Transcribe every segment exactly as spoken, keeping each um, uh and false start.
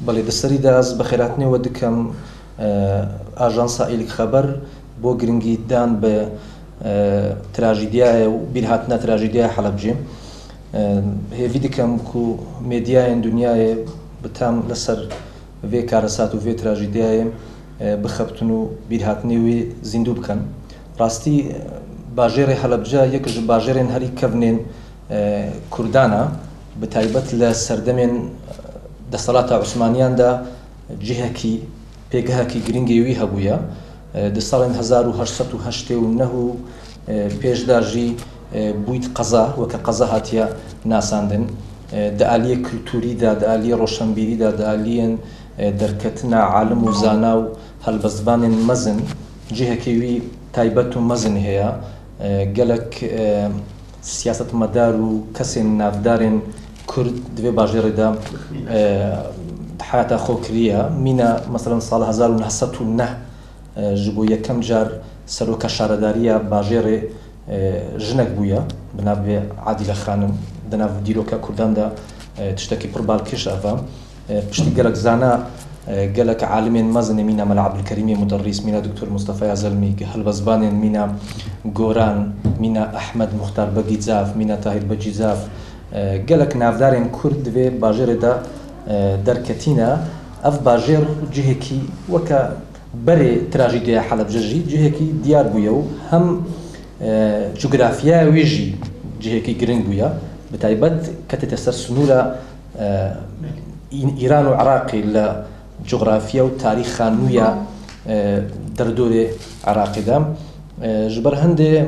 بەڵێ، دەسەریدا ئەز بەخێرهاتنێ وە دکەم، ئە، ئاژانسا ئیلک خەبەر بۆ گرنگی دان بە، ئە، تراژیدیایە و بیرهاتنە تراژیدیای حەلەبجێ. ئە، هێڤی دکەم کو مێدیایەن دنیایێ بتام لەسەر vê karesat û vê trajîdiyayê, e, bixebtin û bîrhatinê wê zîndû bikin. Rastî, e, bajêrê Helebce yek ji bajêrên herî kevnên, e, Kurdan e. Bi taybet li serdemên desthilata Osmaniyan de cihekî, pêgehekî girîngê wî hebûye. E, di salên hezar û heşt sed û heştê û neh û, e, pêş de jî, e, bûyt qeza, weke qeza hatiye nasandin. E, di aliyê kulturî de, di aliyê roşenbîrî de, di aliyên, e, derketina alim û zana û helbestvanên mezin cihekê wî taybet û mezin heye. E, gelek, e, siyasetmedar û kesên navdarên Kurd di vê bajêrê de, e, heyata xwe kiriye. Mîna, meselen, sala hezar û neh sed û neh, e, ji bo yekem car seroka şaredariya bajêrê, e, jinek bûye, bi navê Adîle Xanim. Di nav dîroka Kurdan de, e, tiştekî pir balkêş ev e. E, piştî gelek zana, e, gelek alimên mezin ê mîna Mela Ebdulkerîmê Muderrîs, mîna Doktor Mustefa Yazelmî, helbestvanên mîna Goran, mîna Ehmed Muxtar Begî Zaf, mîna Tahîr Begî Zaf, e, gelek navdarên Kurd di vê bajêrê de, e, derketîne. Ev bajêr cihekî weke berê trajîdiya Helebce jî cihekî diyar bûye û hem, e, cografyaya wê jî cihekî giring bûye. Bi taybet ketête ser sinûra, e, În-, Îran û Iraqê li cografya û tarîxa nû ya, e, derdorê Iraqê de. E, ji ber hindê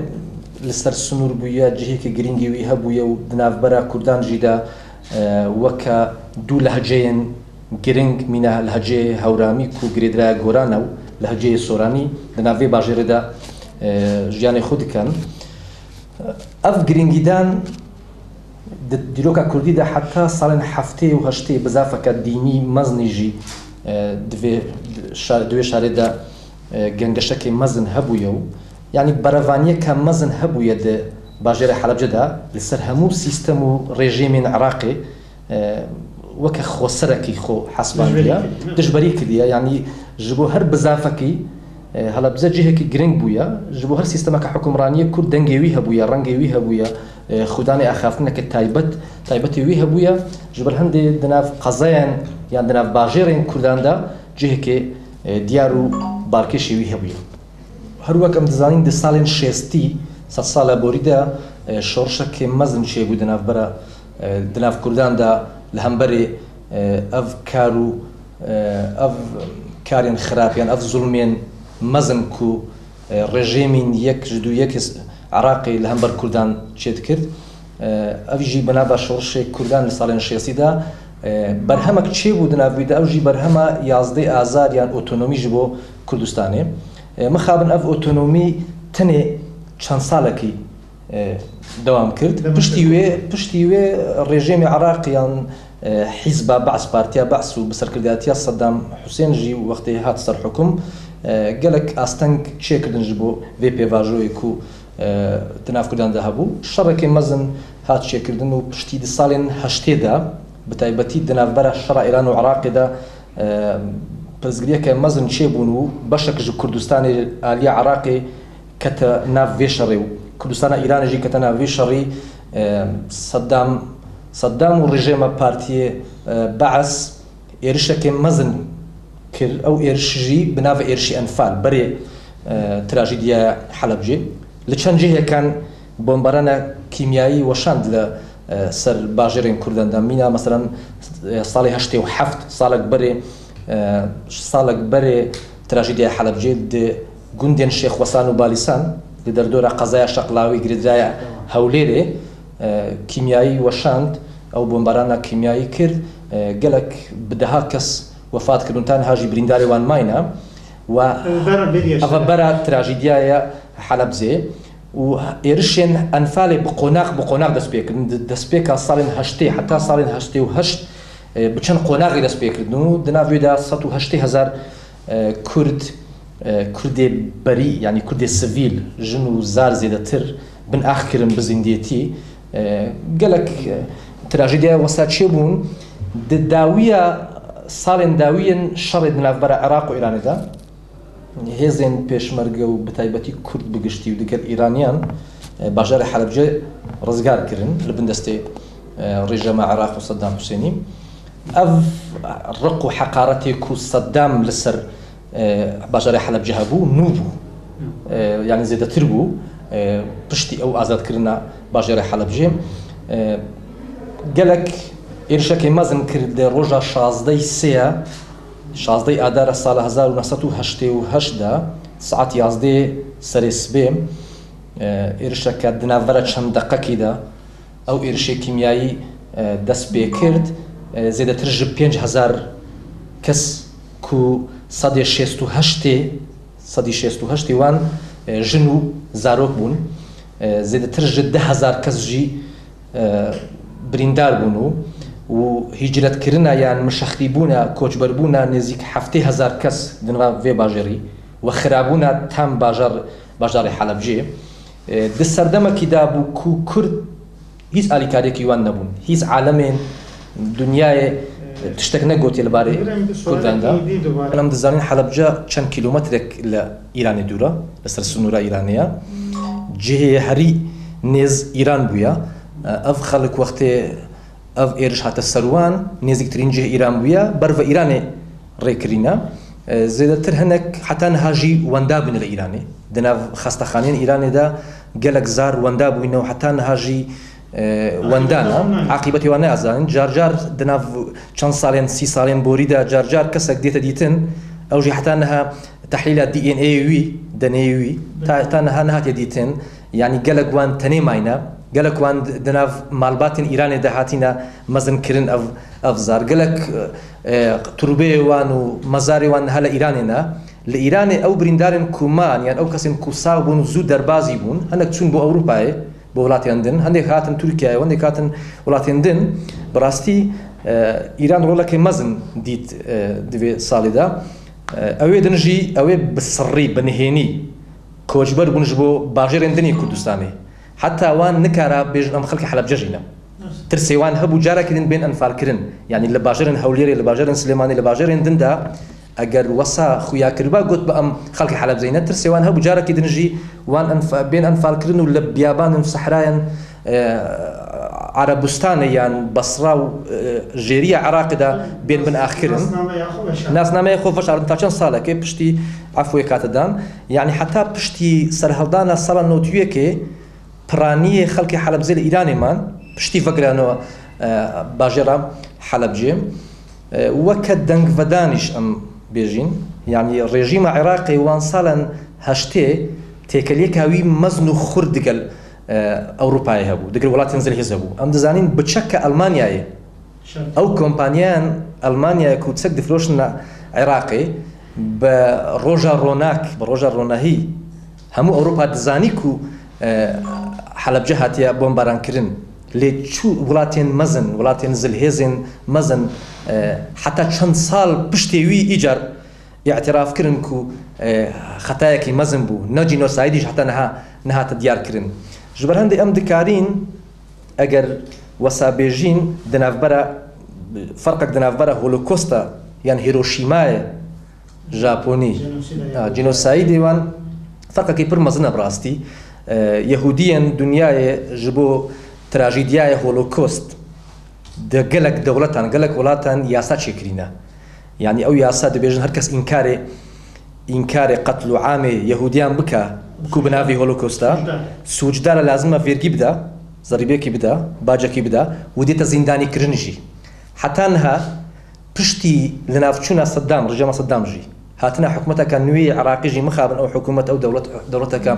li ser sinûr bûye, cihekî girîngî wî hebûye û di navbera Kurdan jî de, e, weke du lehceyên giring mîna lehceyê Hewramî ku girêdayî Goran e û lehceyê Soranî di nav vê bajêrê de, e, jiyanê xwe dikin. Ev girîngîdan di dîroka Kurdî de heta salên heftê û heştê bi zafeke dînî mezinî jî, e, di vê şa-, di wê şarê de, e, gengeşekê mezin hebûye û, yanî berevaniyeke mezin hebûye di bajêrê Helebce de li ser hemû sîstem û rejîmên Iraqê, e, weke xweserekî xwe hesbandiye, dijberî kiriye, ne? Dijberî kiriye, yanî ji bo her bizafekî, e, Helebce cihekî giring bûye, ji bo her sîstemeke hukimraniyê ku dengê wî hebûye, rengê wî hebûye, e, xudanê axaftineke taybet, taybetê wî hebûye, ji ber hindê di nav qezayan yan di nav bajêrên Kurdan de cihekê, e, diyar û balkêşê wî hebûye. Her wek em dizanîn, di salên şêstî, sedsala borî de, e, şorişekê mezin çêbû di navbera, e, di nav Kurdan de li hemberî, e, ev kar û, e, ev karên xirab yan ev zulmên mezin ku, e, rejîmên yek ji dû yek Iraqê li hember Kurdan çêdikir. E, ev jî bi nava şorişê Kurdan li salên şêstî de, e, berhemek çêbû di nav wî de, ew jî berhema yazdeh Azar yan otonomî ji bo Kurdistanê. E, mixabin ev otonomî tenê çend salekî, e, dewam kir. Dewam kir. Piştî wê, piştî wê rejîmê Iraqê yan, e, hîzba Be's, partiya Be's û bi serkirdatiya Saddam Husên jî wextê hat ser hukum, e, gelek asteng çêkirdin ji bo vê pêvajoyê ku, e, di nav Kurdan de hebû. Şerekê mezin hat çêkirdin û piştî di salên heştê de, bi taybetî di navbera şera Îran û Iraqê de, e, pirsgiriyeke mezin çêbûn û beşek ji Kurdistanê aliya Iraqê kete nav vê şerê û Kurdistana Îranê jî kete nav vê şerî. E, Saddam, Saddam û rejîma partiyê, e, Be's êrişekê mezin kir. Ew êriş jî bi navê êrişî Enfal, berê, e, trajîdiya Helebcê. Li çend cihêkan bombarana kîmyayî weşand li, e, ser bajêrên Kurdan de. Mîna, meselen, e, salê heştê û heft, salek berê, e, salek berê trajîdiya Helebcê di gundên Şêxwesan û Balîsan, li derdora qezaya Şeqlawî, girêdayî Hewlêrê, e, kîmyayî weşand, ew bombarana kîmyayî kir, e, gelek bi deha kes wefat kirin, tanha jî birîndarê wan mayne. Û eva bera trajîdiya ya Helebzê û êrişên Enfalê bi qonax bi qonax dest pê kirin. Di destpêka salên heştê heta salên heştê û heşt, e, bi çend qonaxê dest pê kirin û di nav wê de sed û heştê hezar, e, Kurd, e, Kurdê berî, yanî Kurdê sivîl, jin û zar zêdetir bin ax kirin bi zîndiyetî. E, gelek, e, trajediya wesa çêbûn. Di dawiya Salên dawiyên şerê di navbera Iraq û Îranê de hêzên pêşmerge û bi taybetî Kurd bi giştî û digel Îraniyan, e, bajarê Helebcê rizgar kirin li bin destê, e, rejîma Iraq û Seddam Husênî. Ev riq û heqaretê ku Seddam li ser, e, bajarê Helebcê hebû, nû bû. E, yanî zêdetir bû, e, piştî ew azadkirina bajarê Helebcê. E, gelek êrişekê mezin kir di roja şazdeh sê ye, şazdeh Adara sala hezar û neh sed û heştê û heşt de, saet yazdeh serê sibê, e, êrişeke di navbera çend deqekî de, ew êrişê kîmyayî, e, dest pê kir. E, zêdetir ji pênc hezar kes ku sedê şêst û heştê, sedî şêst û heştê wan, e, jin û zarok bûn. E, zêdetir ji deh hezar kes jî, e, birîndar bûn û, û hîcretkirina yan mişextîbûna, koçberbûna nêzîk heftê hezar kes di nava vê bajarî we xirabûna tam bajar, bajarê Helebcê. E, di serdemekî de bû ku Kurd hîç alîkariyekî wan nebûn. Hîç alemên dinyayê tiştek negotiye li barê Kurdan de. Em dizanin Helebce çend kîlometrek li Îranê dûr e, li ser sinûra Îranê ye. Cihê herî nêz Îran bûye. Ev xelk wextê ev êriş hate ser wan, nêzîktirîn cih Îran bûye, ber ve Îranê rê kirîne. E, zêdetir hinek heta niha jî wenda bûne li Îranê. Di nav xestexaneyên Îranê de gelek zar wenda bûyne û heta niha jî, e, wenda ne. Aqîbetê wan nezanin. Car car di nav çend salên, sî salên borî de car car kesek dête dîtin, ew jî heta niha tehlîla D N A yê wî, D N A yê wî, ta, ta niha nehatiye dîtin. Yanî gelek wan tenê mayne, gelek wan di, di nav malbatên Îranê de hatîne mezinkirin ev, ev zar. Gelek, e, turbeyê wan û mezarê wan niha li Îranê ne. Li Îranê ew birîndarên ku man, yan ew kesên ku sax bûn, zû derbazî bûn. Hinek çûn bo Ewropayê, bo welatên din. Hindek hatin Tirkiyeyê, hindek hatin welatên din. Bi rastî, e, Îran rolekê mezin dît, e, di vê salê de. E, ew ê din jî, ew ê bi sirrî, bi nihênî koçber bûn ji bo bajêrên din ê Kurdistanê. Heta wan nikara bêjin em xelkê Helebce jî ne. Tirsê wan hebû carekî din bên enfalkirin. Yanî li bajarên Hewlêrê, li bajarên Silêmanê, li bajarên din de eger wesa xuya kiriba, gotba em xelkê Helebceyî ne. Tirsê wan hebû carekî din jî wan enfa-, bên enfalkirin û li biyabanên û sehrayan, e, Erebistanê yan Basra û, e, jêriya Iraqê de bên bin axkirin. Nasnameya xwe veşart. Nasnameya xwe veşartin ta çend salekê piştî efwê kate dan. Yanî heta piştî serhildana sala nod û yekê piraniyê xelkê Helebcê li Îranê man, piştî vegirana, e, bajêra Helebcê. E, weke dengvedanîş em bêjîn, yanî rejîma Iraqê wan salan heştê têkeliyeka wî mezin û xurt digel, e, Ewropayê hebû, digel welatên zilhêz hebû. Em dizanîn bi çeka Elmanyayê, ew kompaniyan Elmanyayê ku çek difiroşin Iraqê, bi roja ronak, bi roja ronahî, hemû Ewropa dizanî ku, e, Helebce hatiye bombarankirin. Lê çû welatên mezin, welatên zilhêzên mezin, e, heta çend sal piştê wî îcar îtiraf kirin ku, e, xetayekî mezin bû. Ne cînosaydî jî heta niha nehate diyar kirin. Ji ber hindê em dikarîn, eger wesa bêjîn, di navbera, ferqek di navbera Holokosta yan Hiroşîmayê Japonî, Cînosaydê ya, cînosaydê wan, ferqekî pir mezin e bi rastî. E, Yehûdiyên dinyayê ji bo trajîdiyaya Holokost di gelek dewletan, gelek welatan yasa çêkirîne. Yanî ew yasa dibêjin her kes înkarê, înkarê qetl û amê Yehûdiyan bike, ku bi navê Holokosta, sûcdar e, lazim e vergî bide, zerîbekî bide, bacekî bide, û dête zîndanîkirin jî. Heta niha piştî linavçûna Seddam, rejîma Seddam jî, hatina hikûmeteke nû yê Iraqê jî, mixabin ew hikûmet, ew dewlet, dewleteke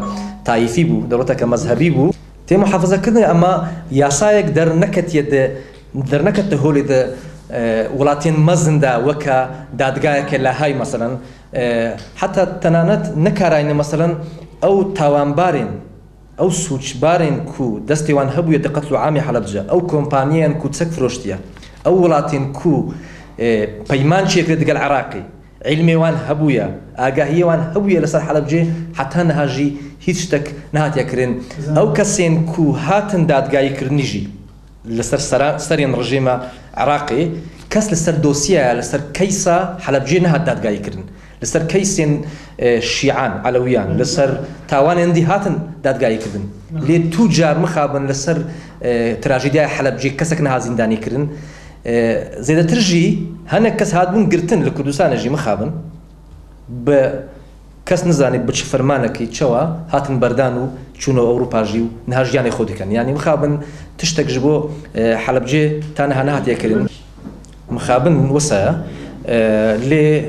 tayîfî bû, dewleteke mezhebî bû. Tê muhafaza kirinê, ema yasayek derneketiye di, dernekete holê di, e, welatên mezin de weke dadgayeke Lahayê, meselen, e, heta tenanet nikarayne, meselen, ew tawanbarên, ew sûcbarên ku destê wan hebûye di qetl û amê Helebce, ew kompaniyên ku çek firoştiye, ew welatên ku, e, peyman çêkirî digel Iraqê, îlmê wan hebûye, agahiyê wan hebûye li ser Helebcê, heta niha jî hîç tiştek nehatiye kirin. Ew kesên ku hatin dadgayîkirinî jî, Li ser sera-, serên rejîma Iraqê kes li ser dosyaya, li ser keysa Helebcê nehat dadgayî kirin. Li ser keysên, e, Şîan, Elewiyan, li ser tawanên dî hatin dadgayî kirin. Lê tu car mixabin li ser, e, trajîdiyaya Helebcê kesek nehat zîndanî kirin. E, zêdetir jî hinek kes hatibûn girtin li Kurdistanê jî mixabin. Bi kes nizanî bi çi fermanekî çawa hatin berdan û çûne Ewropa jî û niha jiyanê xwe dikin. Yanî mixabin tiştek ji bo, e, Helebcê ta niha nehatiye kirin. Mixabin wisa ye. E, lê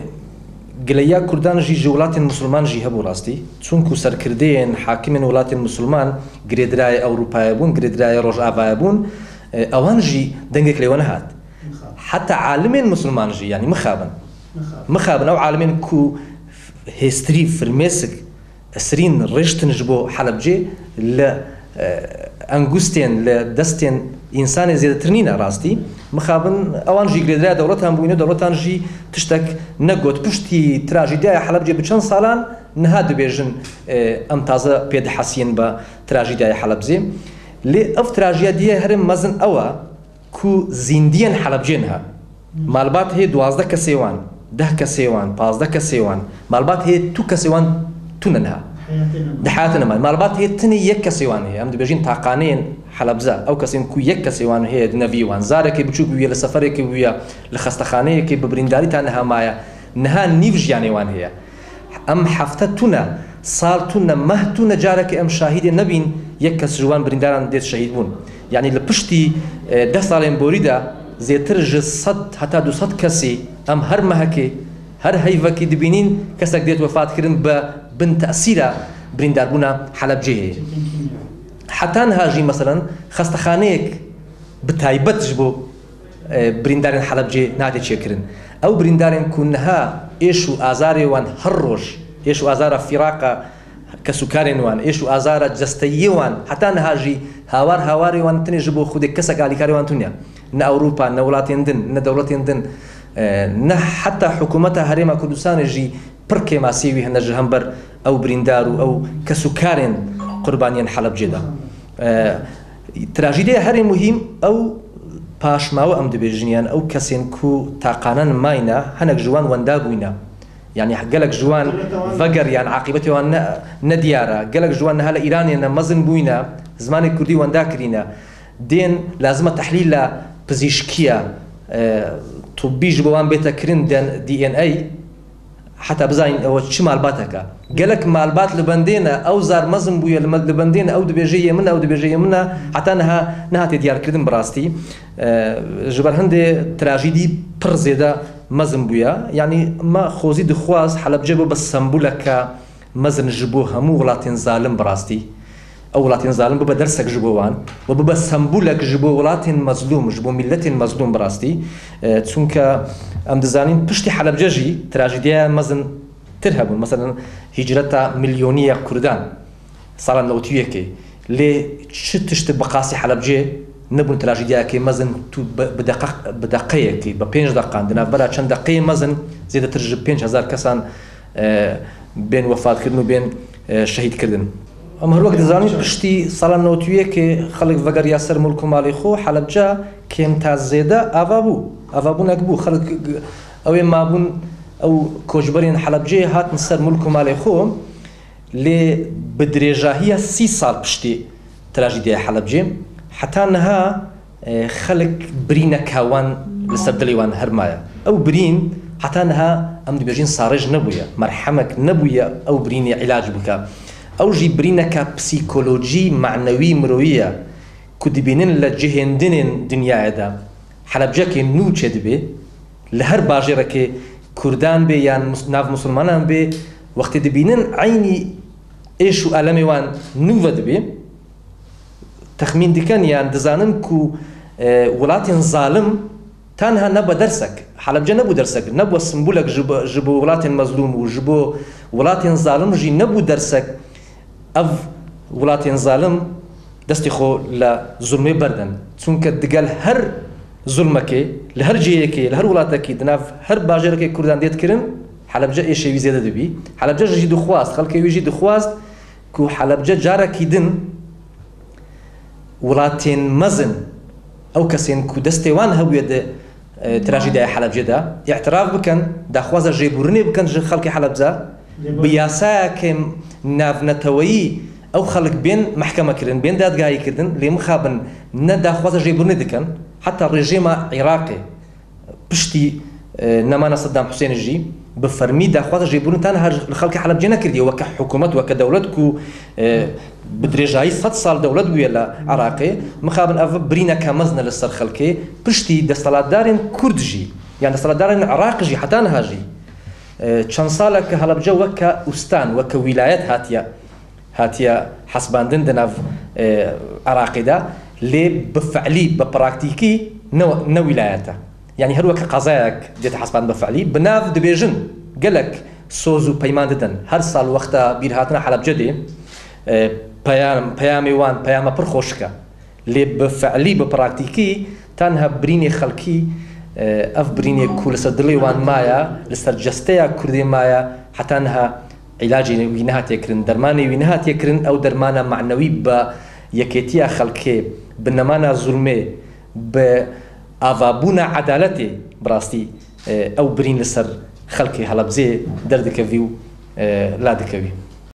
gileya Kurdan jî ji welatên Musulman jî hebû rastî. Çunku serkirdeyên hakimên welatên Musulman girêdirayê Ewropayê bûn, girêdirayê Rojavayê bûn. E, ewan jî dengek lê we nehat. Heta alimên Musulman jî, yanî mixabin. Mixabin ew alimên ku hêstirî, firmêsik, esirîn rêştin ji bo Helebcê li, e, engustên, li destên însanê zêdetir nîne rastî. Mixabin ewan jî girêdira dewletan bûyne, dewletan jî tiştek negot. Piştî trajîdiyaya Helebcê bi çend salan niha dibêjin, e, em taze pê dihesiyên bi trajîdiyaya Helebcê. Lê ev trajîdiya herê mezin ew e, ku zîndiyên Helebcê niha. Malbat hê duwazdeh kesê wan, deh kesê wan, pazdeh kesê wan. Malbat hê tu kesê wan tune niha. Di heyatê nema. Malbat hê tenê yek kesê wan heye. Em dibêjin taqaneyên Helebce. Ew kesên ku yek kesê wan heye di nevî wan. Zarekê biçûk bûye, li seferekê bûye, li xestexaneyekê bi birîndarî ta niha maye. Niha nîv jiyanê wan heye. Em hefte tune, sal tune, meh tune carekê em şahidê nebîn yek kes ji wan birîndaran dêt şehîd bûn. Yanî li piştî, e, deh salên borî de zêtir ji sed heta du sed kesî em her mehekê, her heyvekî dibînîn kesek dêt wefat kirin bi bin tesîra birîndarbûna Helebceyê. Heta niha jî meselen xestexaneyek bi taybet ji bo, e, birîndarên Helebcê nehate çêkirin. Ew birîndarên ku niha êş û azarê wan her roj, êş û azara fîraqa kesûkarên wan, êş û azara cesteyiyê wan, heta niha jî hawar hawarê wan tenê ji bo xwedê kesek alîkarê wan tune. Ne Ewropa, ne welatên din, ne dewletên din, e, ne heta hikûmeta Herêma Kurdistanê jî pir kêmasiyê wî hene ji hember ew birîndar û ew kesûkarên qurbaniyên Helebcê de. E, trajîdiya herî muhîm ew paşmawe em dibêjin, yan ew kesên ku taqanan mayne, hinek ji wan wenda bûyne. Yanî gelek ji wan vegeriyan, aqîbetê wan ne, ne diyar e. Gelek ji wan niha li Îranê ne, mezin bûyne, zimanê kurdî wenda kirîne. Dên lazim e tehlîla pizîşkiya, e, tibbî ji bo wan bête kirin, D N A. Heta bizanîn ew çi malbatek e. Gelek malbat li bendê ne, ew zar mezin bûye, li me-, li bendê ne, ew dibêje yê min e, ew dibêje yê min e, heta niha nehatiye diyarkirin bi rastî. E, ji ber hindê trajîdî pir zêde mezin bûye. Yanî me xwezî dixwest Helebce bibe sembûleke mezin ji bo hemû welatên zalim bi rastî. Ew welatên zalim bibe dersek ji bo wan û bibe sembûlek ji bo welatên mezlûm, ji bo mîletên mezlûm bi rastî. E, çunke em dizanîn piştî Helebce jî trajîdiyeya mezin tir hebûn. Meselen hîcreta milyonî ya Kurdan sala newtî yekê. Lê çi tişt bi qasî Helebcê nebûn trajîdiyekê mezin tu bi, bi deqe-, bi deqeyekê, bi pênc deqan, di navbera çend deqeyê mezin zêdetir ji pênc hezar kesan, e, bên wefatkirin û bên, e, şehîdkirin. Em her wek dizanîn, piştî sala newtî yekê xelk vegeriya ser mulk û malê xwe, Helebce kêm ta zêde ava bû. Avabûnek bû. Xelk, ew ê mabûn, ew koçberên Helebceyê hatin ser mulk û malê xwe. Lê bi dirêjahiya sî sal piştî trajîdiya Helebcê, heta niha, e, xelk birîneka wan li ser dilê wan her maye. Ew birîn heta niha, em dibêjin, sarêj nebûye, merhemek nebûye ew birînê îlac bike. Ew jî birîneka psîkolojî, manewî, mirovî ye ku dibînin li cihên din ên dinyayê de Helebcekê nû çêdibe, li her bajêrekê Kurdan bê yan mus-, nav Musulmanan bê, wextê dibînin eynî êş û elemê wan nû vedibe, texmîn dikin yan dizanin ku, e, welatên zalim tenha nebe dersek, Helebce nebû dersek, nebû sembûlek ji bo, ji bo welatên mezlûm û ji bo welatên zalim jî nebû dersek. Ev welatên zalim destê xwe li zulmê berdin. Çunke digel her zulmekê, li her cihekê, li her welatekî, di nav her bajêrekê Kurdan dêt kirin, Helebce êşê wî zêde dibî. Helebce jî dixwast, xelkê wî jî dixwast ku Helebce carekî din welatên mezin Ew kesên ku destê wan hebûye di, e, trajîdaya Helebcê de, îtiraf bikin, daxwaza jêbûrinê bikin ji xelkê Helebce, bi yasayeke navneteweyî ew xelk bên mehkeme kirin, bên dadgahî kirdin, lê mixabin ne daxwaza jêbûrinê dikin, heta rejîma Iraqê piştî, e, nemana Seddam Husênê jî bi fermî daxwaza jêbûrinê tenha li xelkê Helebcê nekirdiye, weke hikûmet, weke dewlet ku, e, bi dirêjayî sed sal dewlet bûye li Iraqê, mixabin ev birîneke mezin e li ser xelkê, piştî desthilatdarên Kurd jî, yan desthilatdarên Iraq jî heta niha jî, e, çend salek Helebce weke ustan, weke wîlayet hatiye, hatiye hesbandin di nav, e, Iraqê de, lê bi fiilî, bi praktîkî ne, ne wîlayet e. Yanî her weke qezayek dête hesbandin bi fiilî, bi nav dibêjin, gelek soz û peyman didin. Her sal wexta bîrhatina Helebce dê, e, peyam, peyamê wan, peyama pir xweşik e. Lê bi fiilî, bi praktîkî, tenha birînê xelkî, e, ev birînê ku li ser dilê wan maye, li ser cesteya Kurdê maye, heta niha îlacê wî nehatiye kirin, dermanê wî nehatiye kirin, ew dermana manewî bi yekêtiya xelkê, bi nemana zulmê, bi avabûna edaletê, bi rastî, e, ew birîn li ser xelkê Helebcê derdikevî û, e, la dikevî.